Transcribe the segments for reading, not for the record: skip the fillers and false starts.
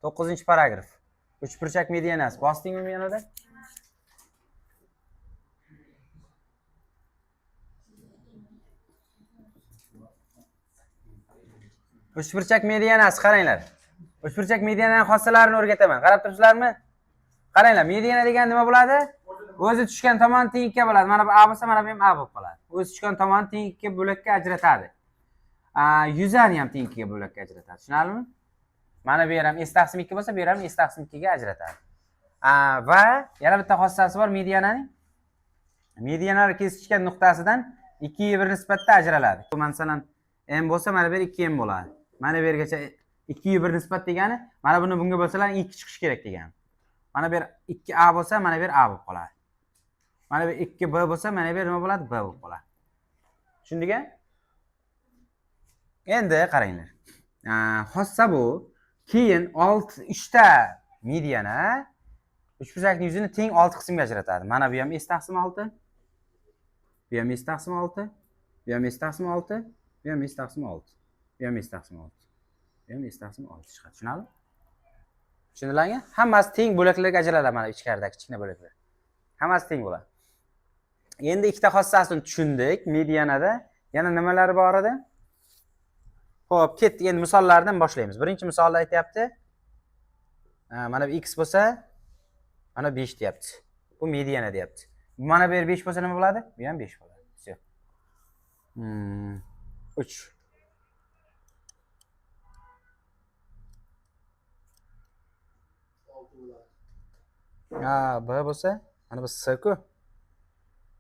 9-paragraf. Uchburchak medianasi. Bosdingmi yanada? Uchburchak medianasi qaranglar. Uchburchak mediananing xossalarini o'rgataman. Qarab turibsizlarmi? Qaranglar, mediana degan nima bo'ladi? O'zi tushgan tomon teng ikkiga bo'ladi. Mana bu A bo'lsa, mana bu ham A bo'lib qoladi. O'zi tushgan tomon teng ikki bo'lakka ajratadi. Yuzani ham teng ikkiga bo'lakka ajratadi. Tushunarlimi? Mana bu yer ham S taqsim 2 bo'lsa, bu yer ham S taqsim 2 ga ajratadi. Va yana bitta xossasi bor mediananing. Medianalar kesishgan nuqtasidan 2 1 nisbatda ajraladi. Masalan, m bo'lsa, mana bu yer 2 m bo'ladi. Mana bu yergacha 2 1 nisbat degani, mana buni bunga bo'lsalar 2 chiqishi kerak degani. Mana bu yer 2a bo'lsa, mana bu yer a bo'lib qoladi. Mana bu 2b bo'lsa, mana bu yer nima bo'ladi? B bo'lib qoladi. Tushundik-a? Endi qaranglar. Xossa bu. Keyin 6 3ta mediana uchburchakning yuzini teng 6 qismga ajratadi. Mana bu ham S taqsim 6. Bu ham S taqsim 6. Bu ham S taqsim 6. Bu ham S taqsim 6. Bu ham S taqsim 6. Bu ham S taqsim 6 chiqadi. Tushunarli? Tushundilarmi? Hammasi teng bo'laklarga ajraladi mana ichkaridagi kichkina bo'laklar. Hammasi teng bo'ladi. Endi ikkita xossasini tushundik medianada. Yana nimalar bor edi? Xo'p, ketdik. Endi misollardan boshlaymiz. Birinchi misolda aytyapti. Mana bu x bo'lsa, mana 5 deyapti. Bu mediana deyapti. Mana bu yer 5 bo'lsa nima bo'ladi? Bu ham 5 bo'ladi. Всё. 3. Ha, B bo'lsa, mana bu S-ku.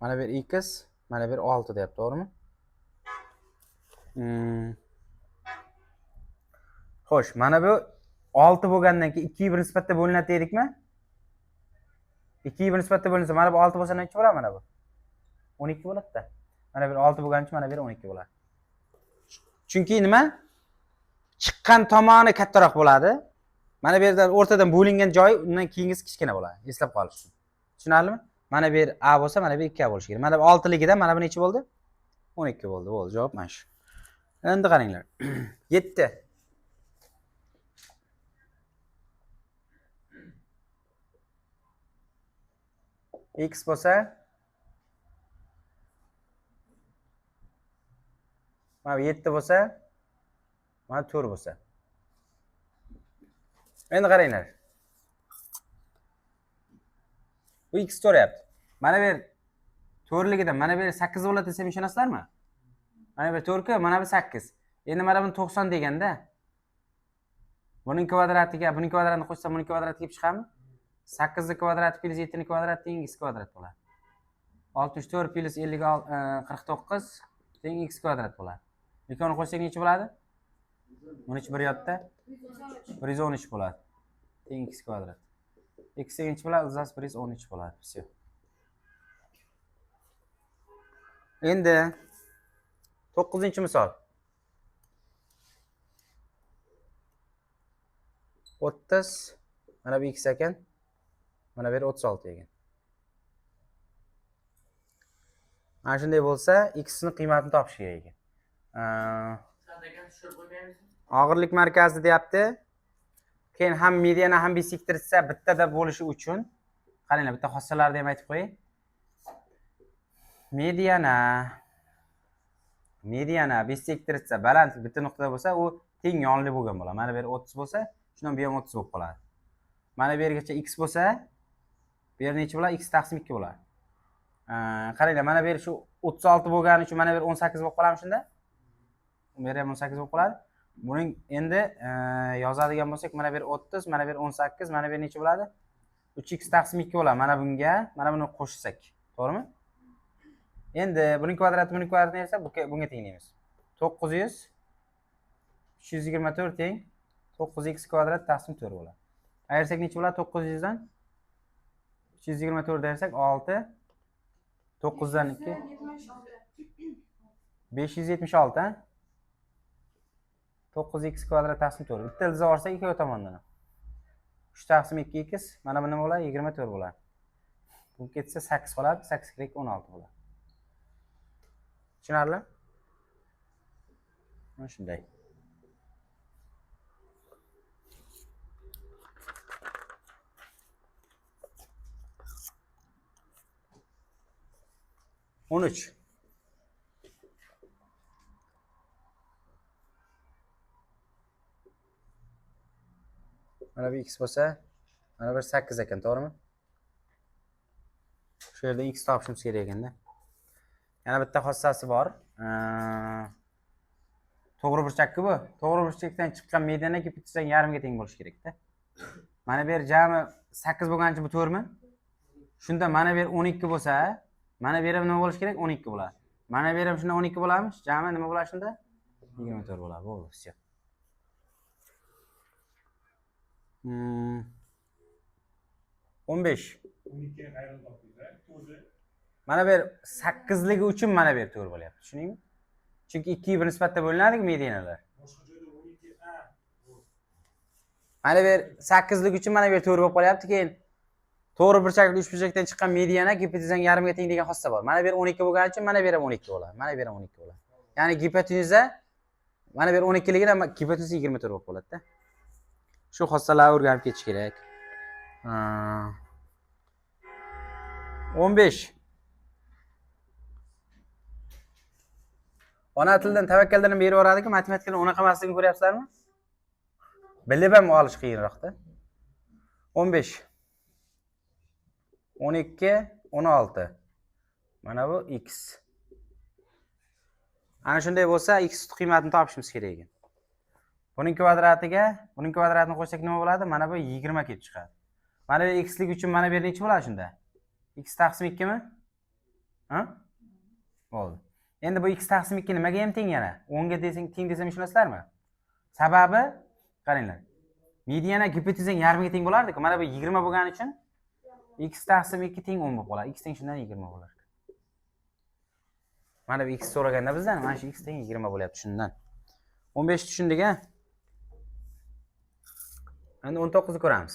Mana bu yer x, mana bu yer 6 deyapti, to'g'rimi? Xo'sh, mana bu 6 bo'lgandan keyin 2 1 nisbatda bo'linadi dedikmi? 2 1 nisbatda bo'linsa, mana bu 6 bo'lsa necha bo'ladi mana bu? 12 bo'ladi-da. Mana bu 6 bo'lgani uchun mana bu 12 bo'ladi. Chunki nima? Chiqqan tomoni kattaroq bo'ladi. Mana bu yerda o'rtadan bo'lingan joyi undan keyingisi kichkina bo'ladi. Eslab qolish uchun. Tushunarlimi? Mana bu yer A bo'lsa, mana bu 2A bo'lishi kerak. Mana bu 6 ligidan mana bu necha bo'ldi? 12 bo'ldi. Bo'ldi, javob mana shu. Endi qaranglar. 7. X bo'lsa mana bu 7 bo'lsa, mana 4 bo'lsa. Endi qaranglar. Bu x so'rayapti. Mana bu yer 4ligidan mana bu yer 8 bo'ladi desam ishonasizlarmi? Mana bu 4-ku, mana bu 8. Endi mana buni 90 deganda buning kvadratiga, buning kvadratini qo'shsam, buning kvadrati kelib chiqadimi? 8 ning kvadrati plyus 7 ning kvadrati teng x kvadrat bo'ladi. 64 plyus 49 teng x kvadrat bo'ladi. Ikkovini qo'shsak necha bo'ladi? 13 bir yotda 113 bo'ladi. Teng x kvadrat. X necha bo'ladi? Ildiz 113 bo'ladi. Всё. Endi 9-misol. 30 mana bu x ekan. Mana bu yer 36 ekan. Mana shunday bo'lsa, x ni qiymatini topish kerak ekan. Og'irlik markazi deyapti. Keyin ham mediana ham bisektrisa bittada bo'lishi uchun qaranglar, bitta xossalarni ham aytib qo'yay. Mediana bisektrisa balandlik bitta nuqtada bo'lsa, u teng yonli bo'lgan bo'ladi. Mana bu yer 30 bo'lsa, shundan bu ham 30 bo'lib qoladi. Mana bu yergacha x bo'lsa, bu yer necha bo'ladi? X taqsim 2 bo'ladi. Qaranglar, mana bu yer shu 36 bo'lgani uchun mana bu yer 18 bo'lib qoladimi shunda? Bu yer ham 18 bo'lib qoladi. Buning endi yozadigan bo'lsak, mana bu yer 30, mana bu yer 18, mana bu yer necha bo'ladi? 3x taqsim 2 bo'ladi. Mana bunga, mana buni qo'shsak, to'g'rimi? Endi buning kvadrati, buning kvadratini esa bunga tenglaymiz. 900 324 teng 9x kvadrat taqsim 4 bo'ladi. Ayirsak necha bo'ladi? 900 dan 324 ayirsak 6, 9 dan 2 576, ha? 9x kvadrat taqsim 4. Bitta ildiz olsak ikki tomondan. 3 taqsim 2 x, mana bu nima bo'ladi? 24 bo'ladi. Bu ketsa 8 qoladi, 8 kira 16 bo'ladi. Tushunarli? Mana shunday. 13. Mana bu x bo'lsa, mana bu 8 ekan, to'g'rimi? Shu yerda x topishimiz kerak ekanda. Yana bitta xossasi bor. To'g'ri burchakku bu. To'g'ri burchakdan chiqqan mediana gipotezang yarimga teng bo'lishi kerakda. Mana bu yer jami 8 bo'lgani uchun bu 4mi? Shunda mana bu yer 12 bo'lsa, mana bu yer ham nima bo'lishi kerak? 12 bo'ladi. Mana bu yer ham shunda 12 bo'ladimi? Jami nima bo'ladi shunda? 24 bo'ladi. Bo'ldi, всё. 15. 12 qayerdan topdingiz, a? To'rni Mana bu yer 8ligi uchun mana bu yer 4 bo'lyapti. Tushundingmi? Chunki 2 ga 1 nisbatda bo'linadi-ku medianalar. Boshqa joyda 12 a. Mana bu yer 8lik uchun mana bu yer 4 bo'lib qolyapti. Keyin to'g'ri burchakli uchburchakdan chiqqan mediana gipotezang yarimga teng degan xossa bor. Mana bu yer 12 bo'lgani uchun mana bu yer ham 12 bo'ladi. Mana bu yer ham 12 bo'ladi. Ya'ni gipotenuza mana bu yer 12 ligidan gipotenuza 24 bo'lib qoladi-da. Shu xossalarni o'rganib ketish kerak. 15. Ona tilidan tavakkaldan ham berib yuboradi-ku, matematikadan unaqa emasligini ko'ryapsizlarmi? Bilib ham olish qiyinroqda. 15. 12, 16. Mana bu x. Ana shunday bo'lsa, x qiymatini topishimiz kerak ekan. Buning kvadratiga, buning kvadratini qo'shsak nima bo'ladi? Mana bu 20 kelib chiqadi. Mana bu x lik uchun mana bu yer necha bo'ladi shunda? X taqsim 2 mi? Ha? Bo'ldi. Endi bu x taqsim 2 nimaga ham teng yana? 10 ga desang, teng desam ishonasizlarmi? Sababi qaranglar. Mediana gipotezang yarmiga teng bo'lardi-ku. Mana bu 20 bo'lgani uchun x taqsim 2 teng 10 bo'lib qoladi. X teng shundan 20 bo'lar. Mana bu x so'raganda bizdan mana shu x teng 20 bo'lyapti shundan. 15 tushundik a? Endi 19 ni ko'ramiz.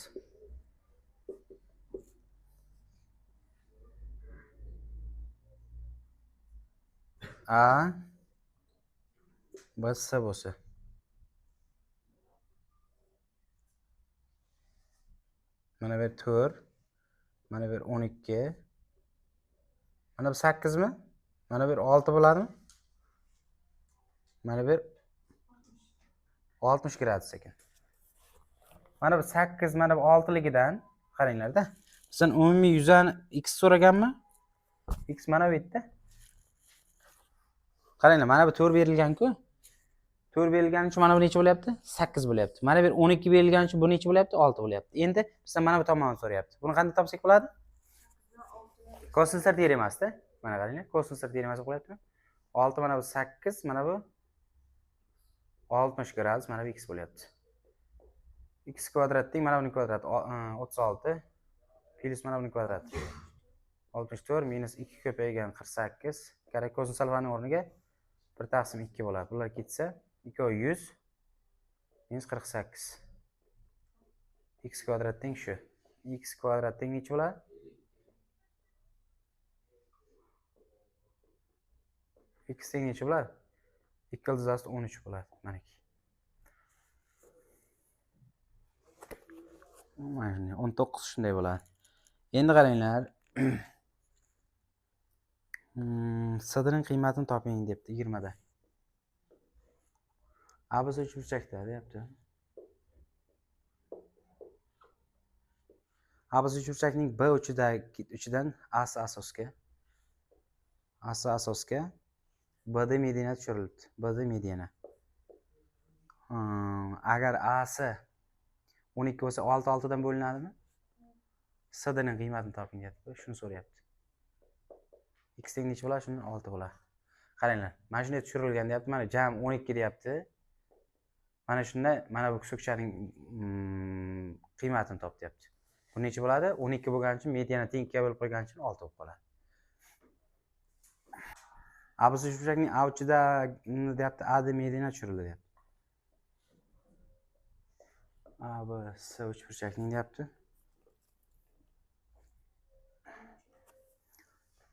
A B C bo'lsa. Mana bu 4, mana bu 12, mana bu 8 mi? Mana bu 6 bo'ladimi? Mana bu 60 gradus ekan. Mana bu 8, mana bu 6 ligidan qaranglarda. Bizdan umumiy yuzani x so'raganmi? X mana bu yerda. Qaranglar, mana bu 4 berilgan-ku. 4 berilgani uchun mana bu necha bo'lyapti? 8 bo'lyapti. Mana bu 12 berilgani uchun bu necha bo'lyapti? 6 bo'lyapti. Endi bizdan mana bu tomonni so'rayapti. Buni qanday topsak bo'ladi? Kosinuslar teoremasi-da. Mana qaranglar, kosinuslar teoremasi bo'lyaptimi? 6 mana bu 8, mana bu 60 gradus, mana bu x bo'lyapti. X kvadrat teng mana buning kvadrati 36 plyus mana buning kvadrati 64 minus 2 ko'paygan 48. Kerak kosinus alfaning o'rniga 1 taqsim 2 bo'ladi. Bular ketsa 2 100 minus 48. X kvadrat teng shu. X kvadrat teng necha bo'ladi? X teng necha bo'ladi? 2 ildiz osti 13 bo'ladi. Manaki. Mana shunday 19 shunday bo'ladi. Endi qaranglar. Sidrning qiymatini toping debdi 20 da. ABC uchburchakda deyapti. ABC uchburchakning B uchidan AC asosga. AC asosga BD mediana tushirilibdi. BD mediana. Agar AC 12 bo'lsa 6 6 dan bo'linadimi? CD ning qiymatini toping deyapti. Shuni so'rayapti. X teng necha bo'ladi? Shundan 6 bo'ladi. Qaranglar, mana shunday tushirilgan deyapti. Mana jam 12 deyapti. Mana shunda mana bu kusokchaning qiymatini top deyapti. Bu necha bo'ladi? 12 bo'lgani uchun mediana teng 2ga bo'lib qo'ygani uchun 6 bo'lib qoladi. ABC uchburchakning A uchida deyapti, AD mediana tushirildi deyapti. A, B, C uchburchakning deyapti.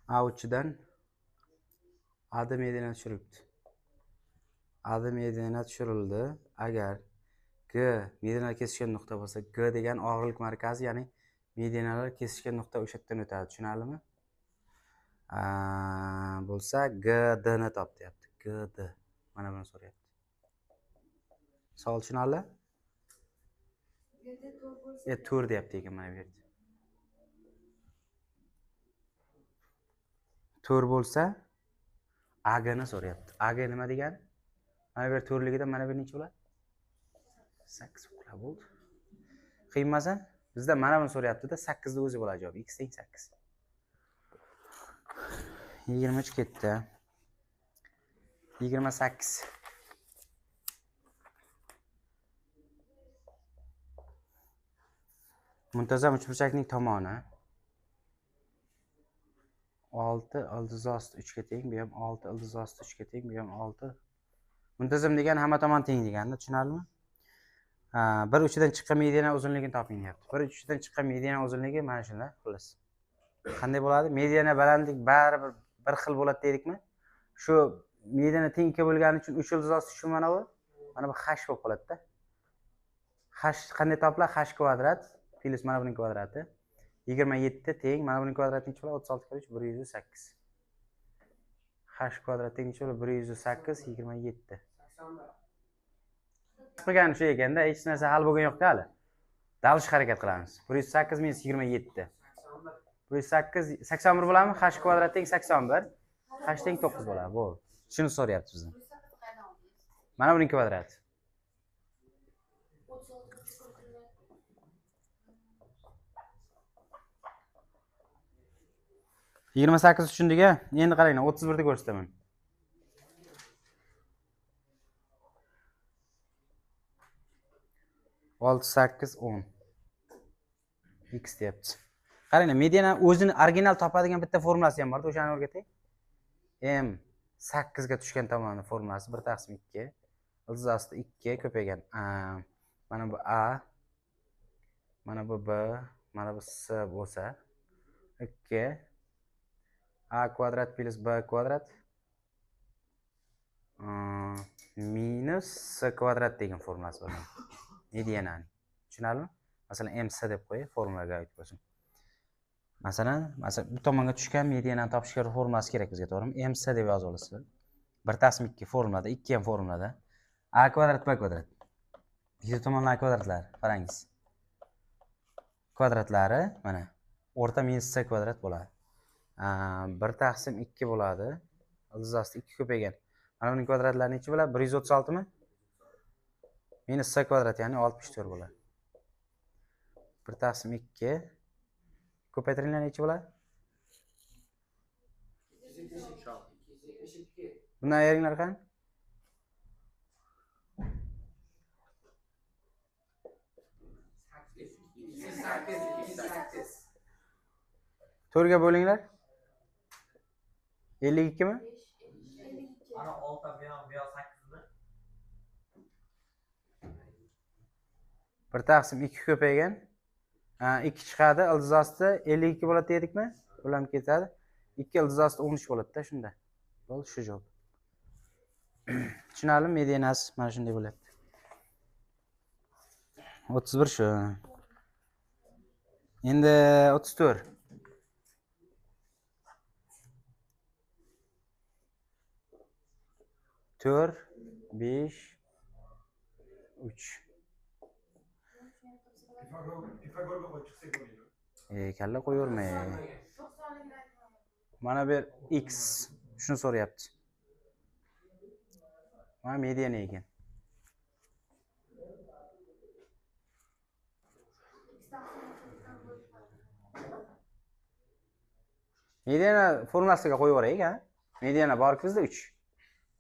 A uchidan AD mediana tushirilibdi. AD mediana tushirildi. Agar G mediana kesishgan nuqta bo'lsa, G degan og'irlik markazi, ya'ni medianalar kesishgan nuqta o'sha yerdan o'tadi. Tushunarlimi? Bo'lsa GD ni top deyapti. GD. Mana buni so'rayapti. Savol tushunarli? 4 deyapti ekan mana bu yerda. 4 bo'lsa AG ni so'rayapti. AG nima degani? Mana bu yer 4ligida mana bu necha bo'ladi? 8 bo'ldi. Qiyin emas? Bizda mana buni so'rayapti-da, 8 ni o'zi bo'ladi javob. X teng 8. 23 ketdi. 28. Muntazam uchburchakning tomoni 6 ildiz osti 3 ga teng, bu ham 6 ildiz osti 3 ga teng, bu ham 6. Muntazam degani hamma tomon teng degani, tushunarlimi? Bir uchidan chiqqan mediana uzunligini toping deyapti. Bir uchidan chiqqan mediana uzunligi mana shunda, xullas. Qanday bo'ladi? Mediana balandlik baribir bir xil bo'ladi dedikmi? Shu mediana teng 2 bo'lgani uchun 3 ildiz osti shu mana bu h bo'lib qoladi-da. H qanday topiladi? H kvadrat plyus mana buning kvadrati 27 teng mana buning kvadrati necha bo'ladi? 36 kira 3 108. H kvadrat teng necha bo'ladi? 108 27. Qilgani shu ekanda, hech narsa hal bo'lgan yo'q-da hali. Dalish harakat qilamiz. 108 minus 27. 108 81 bo'ladimi? H kvadrat teng 81. H teng 9 bo'ladi. Bo'ldi. Shuni so'rayapti bizdan. Mana buning kvadrati. 28 tushundik-a? Endi qaranglar, 31 ni ko'rsataman. 6 8 10. X deyapti. Qaranglar, mediana o'zini original topadigan bitta formulasi ham bor-da, o'shani o'rgatay. M 8 ga tushgan tomoni formulasi 1 taqsim 2 ildiz osti 2 ko'paygan. Mana bu A, mana bu B, mana bu S bo'lsa 2 A kvadrat plyus B kvadrat minus S kvadrat degan formulasi bor. Medianani. Tushunarlimi? Masalan, M S deb qo'yay, formulaga aytib bo'lsin. Masalan, bu tomonga tushgan medianani topishga formulasi kerak bizga, to'g'rimi? M S deb yozib olasizlar. 1 taqsim 2 formulada, 2 ham formulada. A kvadrat B kvadrat. Ikkita tomonlar kvadratlar, qarangiz. Kvadratlari mana o'rta minus C kvadrat bo'ladi. 1 taqsim 2 bo'ladi. Ildiz osti 2 ko'paygan. Mana buning kvadratlari necha bo'ladi? 136 mi? Minus C kvadrat, ya'ni 64 bo'ladi. 1 taqsim 2 ko'paytiringlar necha bo'ladi? Bundan ayiringlar qani? 4 ga bo'linglar. 52 mi? Ana 6 bu yoq, bu yoq 8 mi? 1 taqsim 2 ko'paygan. 2 chiqadi, ildiz osti 52 bo'ladi dedikmi? Bular ham ketadi. 2 ildiz osti 13 bo'ladi-da shunda. Bo'ldi, shu javob. Tushunarlimi? Medianasi mana shunday bo'lyapti. 31 shu. Endi 34. 4 5 3. Pifagorga qo'yib chiqsak bo'lmaydi. Kalla qo'yavermay. Mana bu yer x shuni so'rayapti. Mana mediana ekan. Mediana formulasiga qo'yib yuboraylik, ha? Mediana bor-ku bizda 3.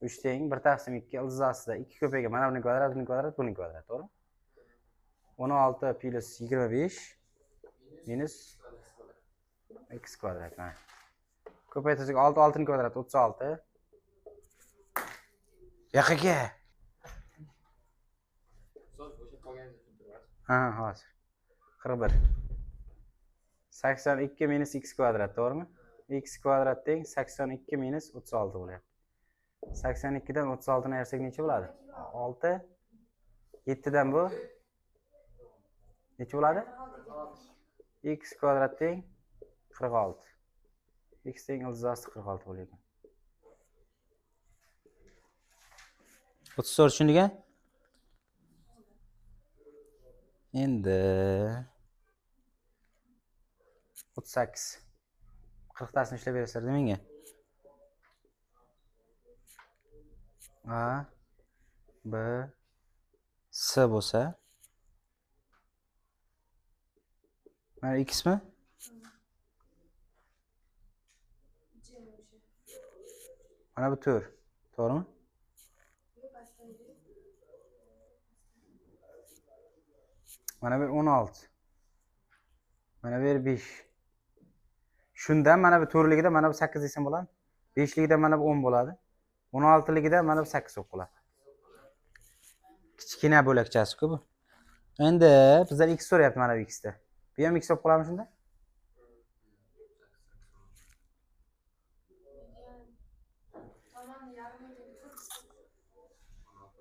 3 teng 1 taqsim 2 ildiz ostida 2 ko'paygan. Mana buning kvadrat, buning kvadrat, buning kvadrat, to'g'rimi? 16 plyus 25 minus x kvadrat. Mana. Ko'paytirsak 6, 6 ning kvadrati 36. Yo'q aka. Ha, hozir. 41. 82 minus x kvadrat, to'g'rimi? X kvadrat teng 82 minus 36 bo'lyapti. 82 dan 36 ni ayirsak necha bo'ladi? 6. 7 dan bu necha bo'ladi? X kvadrat teng 46. X teng ildiz osti 46 bo'lar ekan. 34 tushundik a? Endi 38. 40 tasini ishlab berasizlar menga. A B S bo'lsa mana x mi? Mana bu 4. To'g'rimi? Mana bu 16. Mana bu 5. Shundan mana bu 4ligida mana bu 8 desam bo'ladi. 5ligida mana bu 10 bo'ladi. 16ligida mana bu 8 bo'lib qoladi. Kichkina bo'lakchasi-ku bu. Endi bizlar x so'rayapti mana bu x da. Bu ham x bo'lib qoladimi shunda?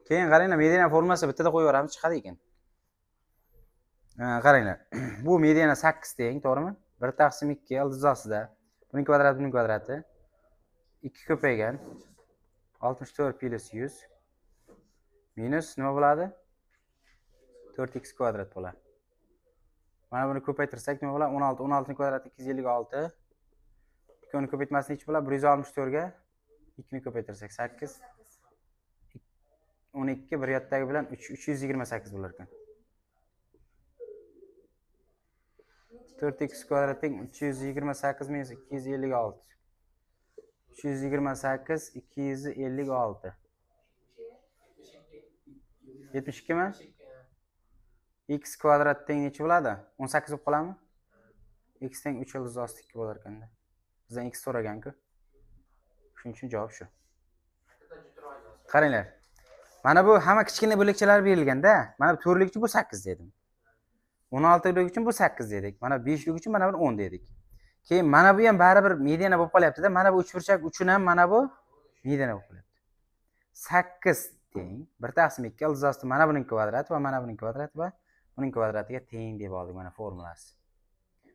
Keyin qaranglar, mediana formulasi bittada qo'yib yuboramiz, chiqadi ekan. Qaranglar. Bu mediana 8 teng, to'g'rimi? 1 taqsim 2 ildiz ostida. Buning kvadrati, buning kvadrati 2 ko'paygan 64 plus 100 minus nima bo'ladi? 4x kvadrat bo'ladi. Mana buni ko'paytirsak nima bo'ladi? 16, 16 ning kvadrati 256. 2 uni ko'paytmasi necha bo'ladi? 164 ga 2 ni ko'paytirsak 8. 12 bir yotdagi bilan 3, 328 bo'lar ekan. 4x kvadrat teng 328 minus 256. 328 256. 72 mi? X kvadrat teng necha bo'ladi? 18 bo'lib qoladimi? X teng 3 ildiz osti 2 bo'lar ekanda. Bizdan x so'ragan-ku. Shuning uchun javob shu. Qaranglar. Mana bu hamma kichkina bo'lakchalar berilganda, mana bu 4lik uchun bu 8 dedim. 16lik uchun bu 8 dedik. Mana 5lik uchun mana bu 10 dedik. Keyin mana bu ham baribir mediana bo'lib qolyapti-da. Mana bu uchburchak uchun ham mana bu mediana bo'lib qolyapti. 8 teng 1 taqsim 2 ildiz osti mana buning kvadrati va mana buning kvadrati va buning kvadratiga teng deb oldik mana formulasi.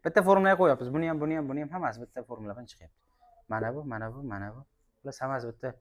Bitta formulaga qo'yapmiz. Buni ham, buni ham, buni ham hammasi bitta formula bilan chiqyapti. Mana bu, mana bu, mana bu. Xullas hammasi bitta